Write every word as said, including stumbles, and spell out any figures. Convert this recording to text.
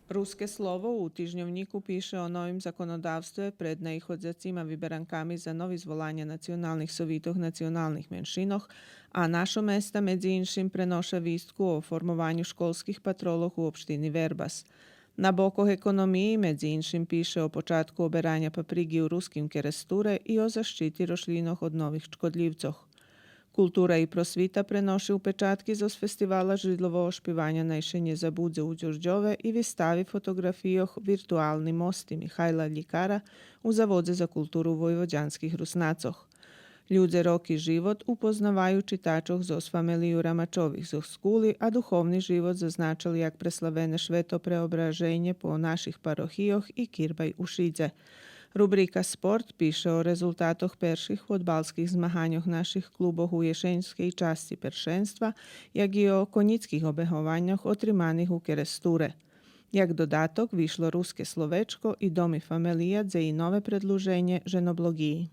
Руске слово у Тижньовнїку пише о новим законодавстве пред наиходзацима виберанками за нови зволаня националних совитох националних меншинох, а Нашо места, медзи иншим, преноша вистку о формованю школских патролох у општини Вербас. На бокох економиї, медзи иншим, пише о початку обераня паприґи у Руским Керестуре и о защити рошлїнох од нових шкодлївцох. Култура и просвита преноши упечатки зоз фестивала жридлового шпиваня Най ше нє забудзе у Дюрдьове и вистави фотоґрафийох Виртуални мости Михайла Лїкара у Заводзе за културу войводянских Руснацох. Людзе, роки, живот упознаваю читачох зоз фамелию Рамачових зоз Кули, а духовни живот зазначел як преславене швето преображенє по наших парохийох и кирбай у Шидзе. Рубрика Спорт пише о резултатох перших фодбалских змаганьох наших клубох у єшеньскей часци першенства, як и о конїцких обегованьох отриманих у Керестуре. Як додаток вишло Руске словечко и Дом и фамелия, дзе и нове предлуженє Женоблоґиї.